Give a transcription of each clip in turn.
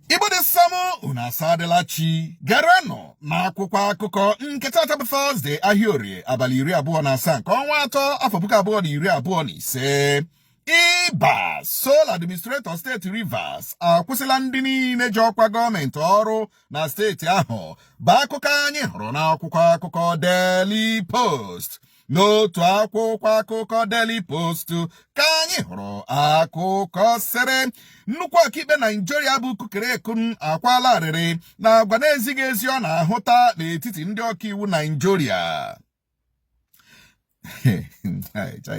Igbo dị samụ, unu asadịla chi. Gerenụ na akwụkwọ akụkọ nke tata bụ Thursday, ahịa Orie, abalị 27 nke ọnwa 3, afọ 2025. Ịba Sole Administrator steeti Rivers akwụsịla ndị niile ji ọkwa gọọmenti ọrụ na steeti ahụ, bụ akụkọ anyị hụrụ n'akwụkwọ akụkọ Daily Post. N'otu akwụkwọ akụkọ Daily Post ka anyị hụrụ akụkọ sịrị nnukwu ọkaikpe Naijiria bụ Kukerekun akwala arịrị na agwa na-ezighị ezi ọ na-ahụta n'etiti ndị ọkaiwu Naijiria.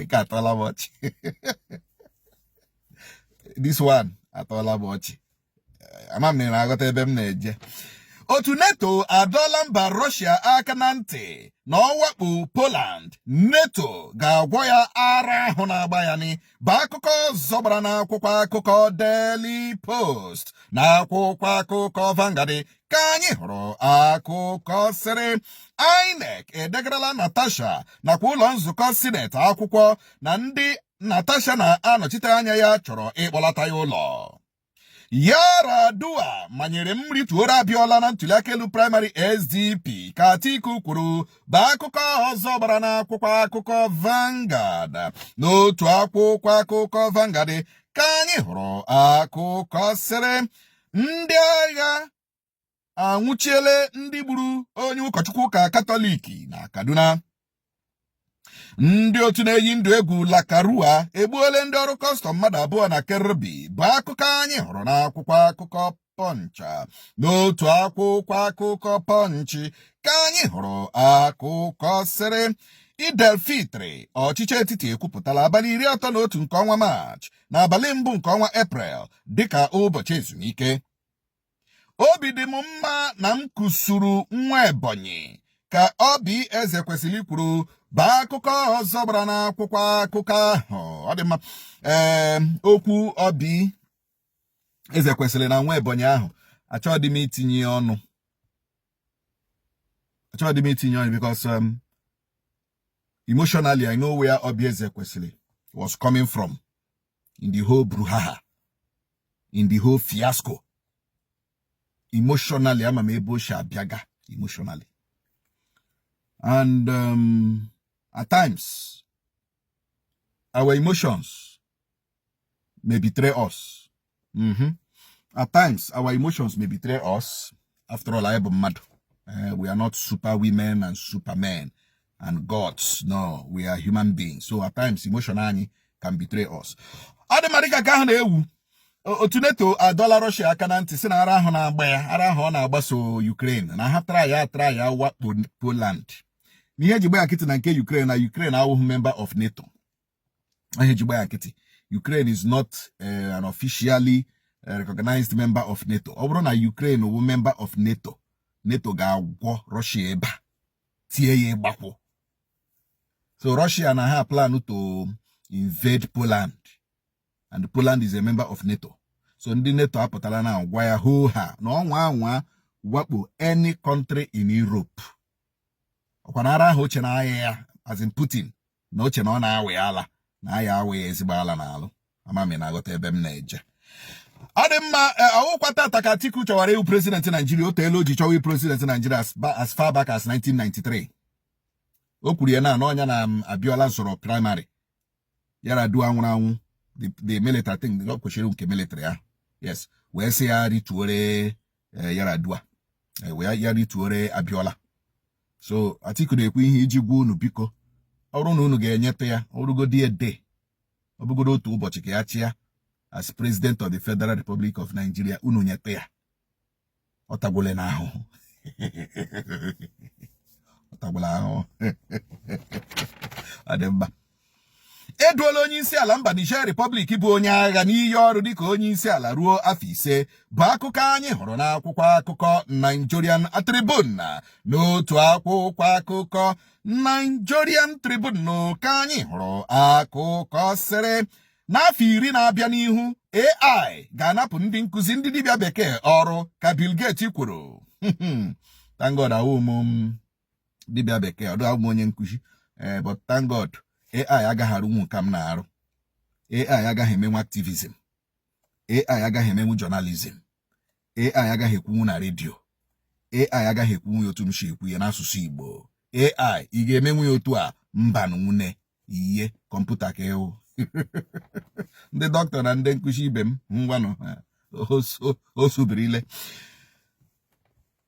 Nke atọla m ọchị. This one atọla m ọchị. Ama m na ị na-aghọta ebe m na-eje. Otu NATO adọọla mba Russia aka na ntị na ọ wakpo Poland, NATO ga-agwọ ya ara ahụ na-agba ya ni, bụ akụkọ ọzọ gbara n'akwụkwọ akụkọ Daily Post. Na akwụkwọ akụkọ Vanguard ka anyị hụrụ akụkọ sịrị INEC edegarala Natasha nakwa ụlọ nzukọ sineti akwụkwọ na ndị Natasha na-anọchite anya ya chọrọ ịkpọlata ya ụlọ. Yar'Adua manyere m rituoro Abiola na ntuliaka elu praịmarị SDP, ka Atiku kwuru, bụ akụkọ ọzọ gbara n'akwụkwọ akụkọ Vanguard. N'otu akwụkwọ akụkọ Vanguard ka anyị hụrụ akụkọ sịrị ndị agha anwụchiele ndị gburu onye ụkọchukwu ụka Katọlik na Kaduna. Ndị otu na-eyi ndụ egwu Lakurawa egbuole ndị ọrụ kọstọm mmadụ 2 na Kebbi, bụ akụkọ anyị hụrụ n'akwụkwọ akụkọ Punch. N'otu akwụkwọ akụkọ Punch ka anyị hụrụ akụkọ sịrị Eid-el-Fitri, ọchịchị etiti ekwupụtala abalị 31 nke ọnwa Maachị na abalị 1 nke ọnwa Eprel dịka ụbọchị ezumike. Obi dị m mma na m kụsuru nwa Ebonyi, ka Oby Ezekwesili kwuru, bụ akụkọ ọzọ gbara n'akwụkwọ akụkọ ahụ. Ọ dị mma. Ee, okwu Oby Ezekwesili na nwa Ebonyi ahụ, achọghị m itinye ọnụ, achọghị m itinye ọnụ because emotionally I know where Oby Ezekwesili was coming from in the whole brouhaha, in the whole fiasco. Emotionally, ama m ebe o si abịaga emotionally, and at times our emotions may betray us. At times our emotions may betray us. After all, anyị bụ mmadụ. We are not super women and supermen and gods. No, we are human beings, so at times emotion anyị can betray us. Ọ dị mma. Dịka ka ahụ na-ewu, otu NATO adọla Russia aka na ntị si na ara ahụ na-agba ya, ara ahụ ọ na-agbaso Ukraine, na ha tara ya tara ya wakpo Poland. N'ihe eji gba ya nkịtị na nke Ukraine, na Ukraine awụghị member of NATO. Ihe eji gba ya nkịtị, Ukraine is not an officially recognized member of NATO. Ọ bụrụ na Ukraine wụ member of NATO, NATO ga-agwọ Russia ebe a tie ya ịgbakwụ. So Russia na ha plan to invade Poland, and Poland is a member of NATO. So ndị NATO apụtala na gwa ya hoo ha na ọnwa anwa wakpo any country in Europe, ọkwa na ara ahụ oche na-aya ya, as in Putin, na oche na ọ na-awị ala na aya awị ya ezigbo ala n'alụ. Amami na-aghọta ebe m na-eje. Ọ dị mma. Ọwụkwa tata ka Atiku chọwara ịwụ president Naijiria. O teela o ji chọwa ịwụ president Naijiria, as far back as 1993. O kwuru ya na n'ọnya na Abiola zọrọ primary. Yar'Adua nwụrụ anwụ, the military thing, ọ kwesịrị nke military ahụ, yes, wee sị ya rituore Yar'Adua, wee ya rituore Abiola. So Atiku na-ekwu ihe iji gwa unu, biko, ọ bụrụ na unu ga-enyetụ ya ọrụgodi ede, ọ bụgodo otu ụbọchị ka ya chịa as president of the Federal Republic of Nigeria, unu nyetụ ya. Ọ tagwole na ahụhụ, ọ tagwole ahụhụ. Ọ dị mma. Eduola onye isi ala mba Niger Republic bụ onye agha n'iyi ọrụ dịka onye isi ala ruo afọ 5, bụ akụkọ anyị hụrụ n'akwụkwọ akụkọ Nigerian Tribune. N'otu akwụkwọ akụkọ Nigerian Tribune ka anyị hụrụ akụkọ sịrị n'afọ 10 na-abịa n'ihu, AI ga-anapụ ndị nkụzi, ndị dibịa bekee ọrụ, ka Bill Gates kwuru. Thank God awụ m dibịa bekee, ọdụ awụ m onye nkụzi, ee, but thank God AI agaghị arụnwu nka m na-arụ. AI agaghị emenwu activism. AI agaghị emenwu journalism. AI agaghị ekwunwu na redio. AI agaghị ekwunwu ya otu m si ekwu ya n'asụsụ Igbo. AI, ị ga-emenwu ya otu a? Mba, nwune iye kọmputa ka ịhụ. Ndị dọkịta na ndị nkụzi ibe m, ngwanụ, o subirile.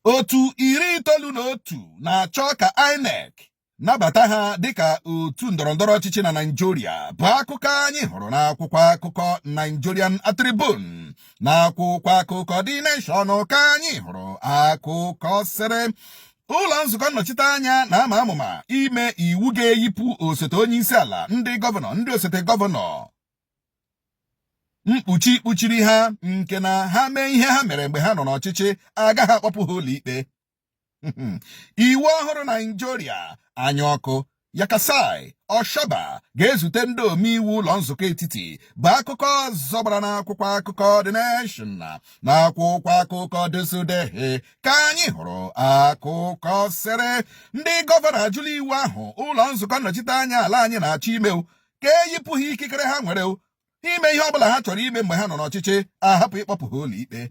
Otu 91 na-achọ ka INEC nabata ha dịka otu ndọrọndọrọ ọchịchị na Naịjirịa bụ akụkọ anyị hụrụ n'akwụkwọ akụkọ Nigerian Tribune. N'akwụkwọ akụkọ The Nation ka anyị hụrụ akụkọ sịrị ụlọ nzukọ nnọchiteanya na-ama amụma ime iwu ga-eyipụ osote onye isi ala, ndị gọvanọ, ndị osote gọvanọ mkpuchi kpuchiri ha, nke na ha mee ihe ha mere mgbe ha nọ n'ọchịchị, agaghị akpọpụ ha ụlọ ikpe. Iwu ọhụrụ Naịjirịa anya ọkụ, Yakasai Ọshọba ga-ezute ndị omeiwu ụlọ nzukọ etiti bụ akụkọ ọzọ gbara n'akwụkwọ akụkọ The Nation. N'akwụkwọ akụkọ ThisDay ka anyị hụrụ akụkọ sịrị ndị gọvanọ ajụla iwu ahụ ụlọ nzukọ nnọchiteanya ala anyị na-achọ ime ka eyipụ ha ikikere ha nwere ime ihe ọbụla ha chọrọ ime mgbe ha nọ n'ọchịchị, ahapụ ịkpọpụ ha ụlọ ikpe.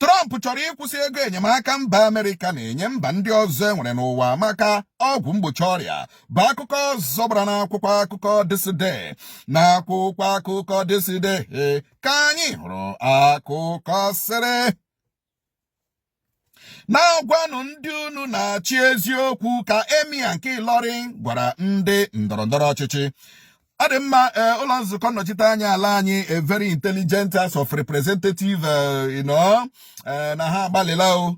Trump chọrọ ịkwụsị ego enyemaka mba Amerịka na-enye mba ndị ọzọ enwere n'ụwa maka ọgwụ mgbochi ọrịa bụ akụkọ ọzọ gbara n'akwụkwọ akụkọ ThisDay. N'akwụkwọ akụkọ ThisDay ka anyị hụrụ akụkọ sịrị na-agwanụ ndị unu na-achị eziokwu, ka Emir nke Ilorin gwara ndị ndọrọndọrọ ọchịchị. Ọ dị mma. Ụlọ nzukọ nnọchite anya ala anyị, a very intelligent House of Representative, na ha agbalịla o.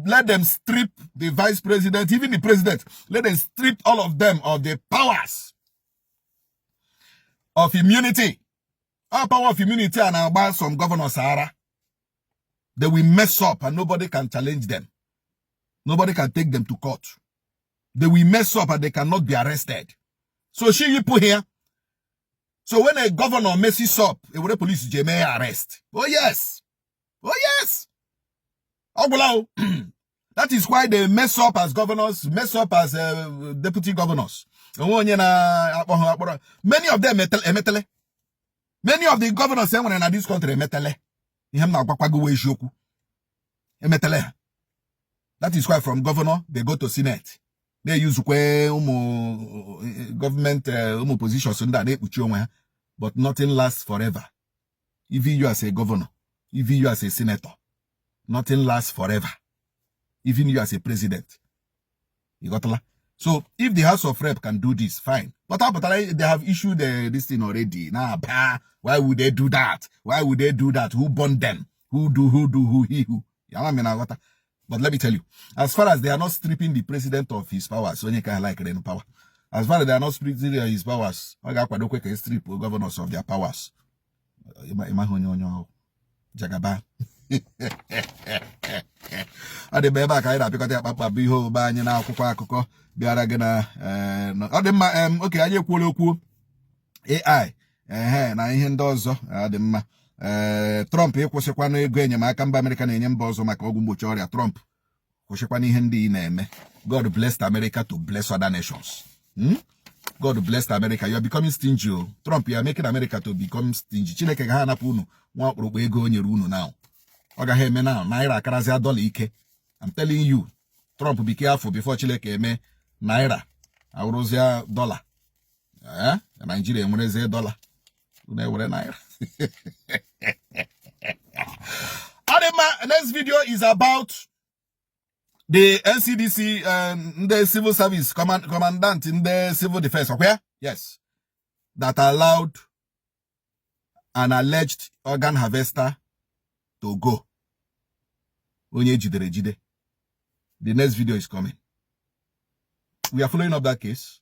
Let them strip the vice president, even the president, let them strip all of them of the powers of immunity. Our power of immunity a na-agba some governors ara. They will mess up and nobody can challenge them, nobody can take them to court. They will mess up and they cannot be arrested. So she yipụ here. So when a governor messes up, ewere police ji eme ya arrest. Oh yes, oh yes, ọ gwụla o. That is why they mess up as governors, mess up as deputy governors. Onwe onye na-akpọ ha akpọrọ. Many of them emetele. Many of the governors e nwere na this country emetele. Ihe m na-agwakwa gị wee eziokwu, emetele ha. That is why from governor they go to senate, na-eyuzukwe ụmụ gọọmenti, ụmụ positions ndị a na-ekpuchi onwe ha. But nothing lasts forever. Even you as a governor, even you as a senator, nothing lasts forever. Even you as a president. You got? So if the House of Rep can do this, fine. But they have issued this thing already. Now, bah, why would they do that? Why would they do that? Who born them? Who do, who do, who, he, who? But let me tell you, as far as they are not stripping the president of his powers, onye ka like power. As far as they are not stripping his powers, ọ ga-akwadokwe ka strip governors of their powers. Ịma onye onye ọhụụ. Jagaba. Ọ dị mma, ebe a ka anyị na-apịkọta ya kpakpa bụ ihe omume anyị n'akwụkwọ akụkọ bịara gị na ọ dị mma. Oke anyị ekwuola okwu AI ehe na ihe ndị ọzọ. Ọ dị mma. Ee, Trump ịkwụsịkwanụ ego enyemaka mba Amerịka na-enye mba ọzọ maka ọgwụ mgbochi ọrịa. Trump, kwụsịkwana ihe ndị ị na-eme. God blessed America to bless other nations. God blessed America. You are becoming stingy o. Trump, you are making America to become stingy. Chineke ga ha anapụ unu nwa ọkpụrụkpụ ego o nyere unu now. Ọ gaghị eme now. Naira akarazịa dọla ike. I'm telling you, Trump, be careful before Chineke eme naira awụrụzịa dọla. Eh, Nigeria enwerezie dọla, unu ewere naira. Ọ dị mma. Next video is about the NCDC, ndị civil service commandant, ndị civil defense, ọkwa ya? Yes, that allowed an alleged organ harvester to go, onye ejidere ejide. The next video is coming. We are following up that case.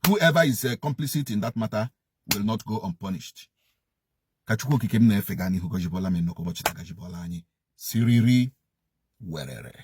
Whoever is complicit in that matter will not go unpunished. Ka Chukwu Okike m na-efe gaa n'ihu gọzibọla m nnukwu ụbọchị taa, gọzibọla anyị siriri werere.